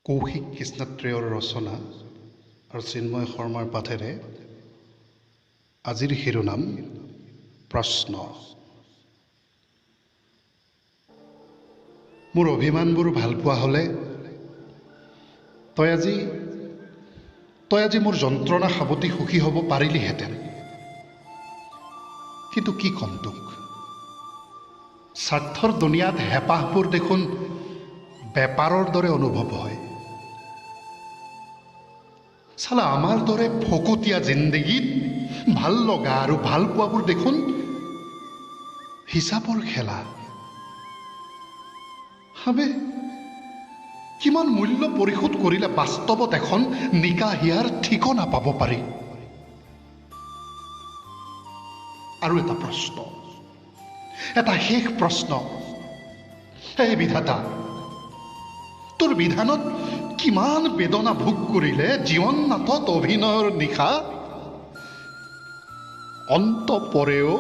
কৌশিক কৃষ্ণাত্ৰেয়ৰ ৰচনা আৰু চিন্ময় শৰ্মাৰ পাঠেৰে আজিৰ শিৰোনাম প্ৰশ্ন। মোৰ অভিমানবোৰ ভালপোৱা হ'লে তই আজি মোৰ যন্ত্ৰণা সাৱটি সুখী হ'ব পাৰিলিহেঁতেন। কিন্তু কি ক'ম তোক, স্বাৰ্থৰ দুনিয়াত হেঁপাহবোৰ দেখোন বেপাৰৰ দৰে অনুভৱ হয়। চালা আমাৰ দৰে ফকতীয়া জিন্দেগীত ভাল লগা আৰু ভাল পোৱাবোৰ দেখোন হিচাপৰ খেলা। হাবে কিমান মূল্য পৰিশোধ কৰিলে বাস্তৱত এখন নিকা হিয়াৰ ঠিকনা পাব পাৰি? আৰু এটা প্ৰশ্ন, এটা শেষ প্ৰশ্ন। হে বিধাতা, তোৰ বিধানত কিমান বেদনা ভোগ কৰিলে জীৱন নাটত অভিনয়ৰ নিশা অন্ত পৰেও